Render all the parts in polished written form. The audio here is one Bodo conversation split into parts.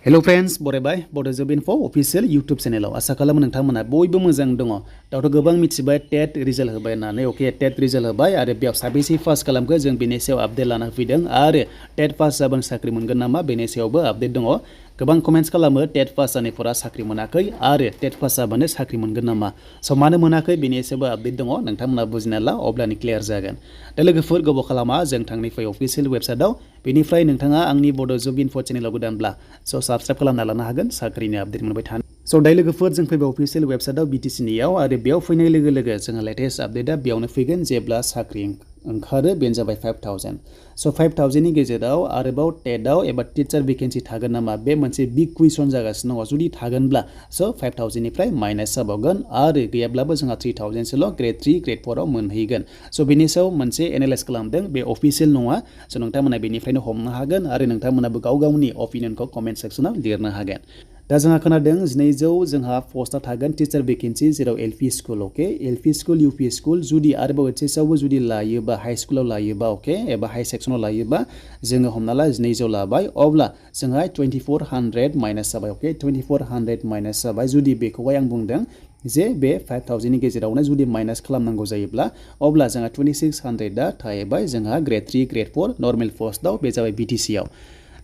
Hello friends, बरायबाय Bodo Info official YouTube channel आसा खालामो नोंथांमोना बयबो मोजां दङ। दाथ' गोबां मिथिबाय टेट रिजाल्ट होबाय होननानै ओके टेट रिजाल्ट होबाय आरो बेयाव साबेसे पास खालामखो जों बेनि सायाव आपडेट लाना फैदों आरो टेट पास जाबानो साख्रि मोनगोन नामा बेनि सायावबो आपडेट दङ। गोबां कमेन्ट्स खालामो टेट पास जानायफोरा साख्रि मोनाखै आरो टेट पास जाबानो साख्रि मोनगोन नामा स' मानो मोनाखै बेनि सायावबो आपडेट दङ नोंथांमोना बुजिना ला अब्लानो क्लियार जागोन। दा लोगोफोर गोबाव खालामा जों थांनिफ्राय अफिसियेल वेबसाइटआव बेनिफ्राय नोंथाङा आंनि बड' इनफो चेनेलाव गोदानब्ला स' साबस्क्राइब खालामना लानो हागोन साख्रिनि आपडेट मोनबाय थानो। स' दायो लोगोफोर जों फैबाय अफिसियेल वेबसाइटआव BTCनियाव आरो बेयाव फैनाय लोगो लोगो जोंहा लेटेस्ट आपडेटआ बेयावनो फैगोन जेब्ला साख्रि ओंखारो बेनो जाबाय 5000 स' 5000 नि गेजेराव आरोबाव टेटआव एबा टिचार भेकेन्सि थागोन नामा बे मोनसे बिग कुइसन जागासिनो दङ। जुदि थागोनब्ला स' 5000 निफ्राय माइनास जाबावगोन आरो गैयाब्लाबो जोंहा 3000 सोल' ग्रेड 3 ग्रेड 4 आव मोनहैगोन। स' बेनि सायाव मोनसे एनालाइज खालामदों बे अफिसियेल नङा स' नोंथांमोना बेनिफ्रायनो हमनो हागोन आरो नोंथांमोनाबो गाव गावनि अपिनियनखौ कमेन्ट सेक्सनाव लिरनो हागोन। दा जोंहा खोनादों 1200 जोंहा पस्टआ थागोन टिचार भेकेन्सि जेराव एलपि स्कुल अके एलपि स्कुल इउपि स्कुल जुदि आरोबाव एचएस आवबो जुदि लायोबा हाई स्कुलाव लायोबा अके एबा हाई सेक्सनाव लायोबा जोङो हमना ला 1200 लाबाय अब्ला जोंहा 2400 माइनास जाबाय अके 2400 माइनास जाबाय। जुदि बेखौहाय आं बुंदों जे बे 5000 नि गेजेरावनो जुदि माइनास खालामनांगौ जायोब्ला अब्ला जोंहा 2600 थाहैबाय जोंहा ग्रेड 3 ग्रेड 4 नर्मेल पस्टआव बे जाबाय BTC आव।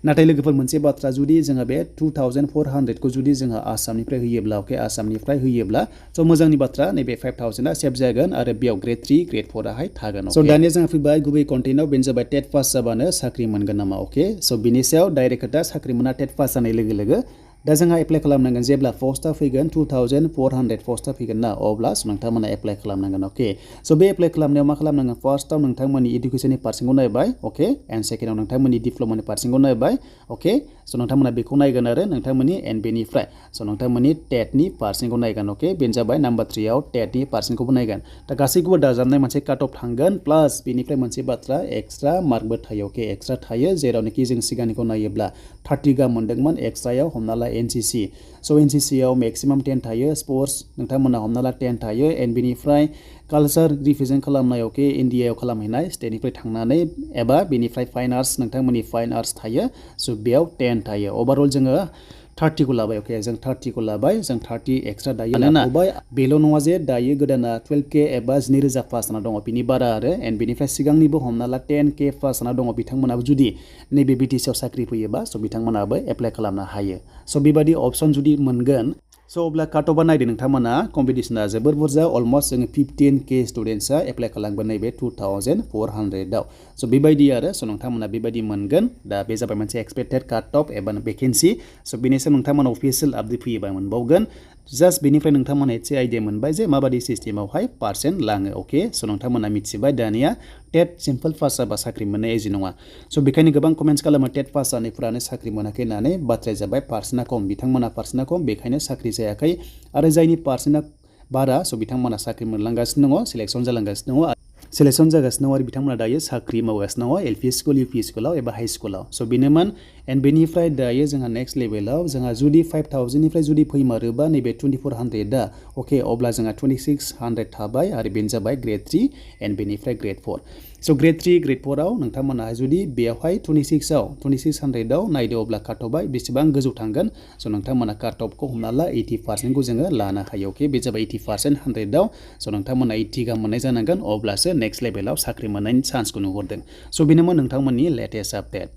नाथाय लोगोफोर मोनसे बाथ्रा जुदि जोङो बे 2400 खौ जुदि जोङो आसामनिफ्राय होयोब्ला अके आसामनिफ्राय होयोब्ला स' मोजांनि बाथ्रा नैबे 5000 आ सेभ जागोन आरो बेयाव ग्रेड 3 ग्रेड 4 आहाय थागोन। स' दानिया जोंहा फैबाय गुबै कन्टेन्टआव बेनो जाबाय टेट पास जाबानो साख्रि मोनगोन नामा अके स' बिनि सायाव डाइरेक्ट खोथा साख्रि मोना टेट पास जानाय लोगो लोगो दा जोंहा एप्लाइ खालामनांगोन जेब्ला पस्टआ फैगोन 2400 पस्टआ फैगोन ना अब्ला नोंथांमोना एप्लाइ खालामनांगोन अके स' बे एप्लाइ खालामनायाव मा खालामनांगोन फार्स्टआव नोंथांमोननि इडुकेसननि पार्सेन्टखौ नायबाय अके एन्ड सेकेन्डआव नोंथांमोननि डिप्ल'मानि पार्सेन्टखौ नायबाय अके स' नोंथांमोना बेखौ नायगोन आरो नोंथांमोननि बेनिफ्राय स' नोंथांमोननि टेटनि पार्सेन्टखौ नायगोन अके बेनो जाबाय नाम्बार 3 आव टेटनि पार्सेन्टखौबो नायगोन। दा गासैखौबो दाजाबनाय मोनसे काट अफ थांगोन प्लास बेनिफ्राय मोनसे बाथ्रा एक्सट्रा मार्कबो थायो अके एक्सट्रा थायो जेरावनोखि जों सिगांनिखौ नायोब्ला 30 गाहाम मोनदोंमोन एक्सट्रायाव हमना ला NCC स' NCC आव मेक्सिमाम 10 थायो स्पर्ट्स नोंथांमोना हमना ला 10 थायो एन्ड बेनिफ्राय कालचार रिप्रेजेन्ट खालामनाय अके इन्डियायाव खालामहैनाय स्टेटनिफ्राय थांनानै एबा बेनिफ्राय फाइन आर्ट्स नोंथांमोननि फाइन आर्ट्स थायो स' बेयाव 10 थायो अभारअल जोङो 30 खौ लाबाय अके जों 30 खौ लाबाय जों 30 एक्सट्रा दायो लाबाय बेल' नङा जे दायो गोदाना 12K एबा 20,000 पास जाना दङ बिनि बारा आरो एन्ड बेनिफ्राय सिगांनिबो हमना ला 10K पास जाना दङ बिथांमोनाबो जुदि नैबे BTC आव साख्रि फैयोबा स' बिथांमोनाबो एप्लाइ खालामनो हायो स' बेबादि अपसन जुदि मोनगोन स' अब्ला काट अफआ नायदो नोंथांमोना कम्पिटिसना जोबोर बुरजा अलमस्ट जोङो 15K स्टुडेन्ट्सआ एप्लाइ खालामगोन नैबे 2400 आव स' बेबायदि आरो स' नोंथांमोना बेबायदि मोनगोन दा बे जाबाय मोनसे एक्सपेक्टेड काट अफ एबा भेकेन्सि स' बेनि सायाव नोंथांमोना अफिसियेल आपडेट फैयोबा मोनबावगोन जास्ट बेनिफ्राय नोंथांमोना एसे आइडिया मोनबाय जे माबादि सिस्टेमावहाय पार्सेन्ट लाङो अके स' नोंथांमोना मिथिबाय दानिया टेट सिम्पल पास जाबा साख्रि मोननाय इजि नङा स' बेखायनो गोबां कमेन्ट्स खालामो टेट पास जानायफोरानो साख्रि मोनाखै होननानै बाथ्राया जाबाय पार्सेन्टआ खम बिथांमोना पार्सेन्टआ खम बेखायनो साख्रि जायाखै आरो जायनि पार्सेन्टआ बारा स' बिथांमोना साख्रि मोनलांगासिनो दङ सिलेक्सन जालांगासिनो दङ सिलेक्सन जागासिनो दङ आरो बिथांमोना दायो साख्रि मावगासिनो दङ एलपि स्कुल इउपि स्कुलाव एबा हाई स्कुलाव स' बेनोमोन एन्ड बेनिफ्राय दायो जोंहा नेक्स्ट लेभेलाव जोंहा जुदि 5000 निफ्राय जुदि फैमारोबा नैबे 2400 अके अब्ला जोंहा 2600 थाबाय आरो बेनो जाबाय ग्रेड 3 एन्ड बेनिफ्राय ग्रेड 4 स' ग्रेड 3 ग्रेड 4 आव नोंथांमोना जुदि बेयावहाय 2600 आव नायदो अब्ला काट अफआ बेसेबां गोजौ थांगोन स' नोंथांमोना काट अफखौ हमना ला 80% खौ जोङो लानो हायो अके बे जाबाय 80% 100 आव स' नोंथांमोना 80 गाहाम मोननाय जानांगोन अब्लासो नेक्स्ट लेभेलाव साख्रि मोननायनि चान्सखौ नुहुरदों स' बेनोमोन नोंथांमोननि लेटेस्ट आपडेट।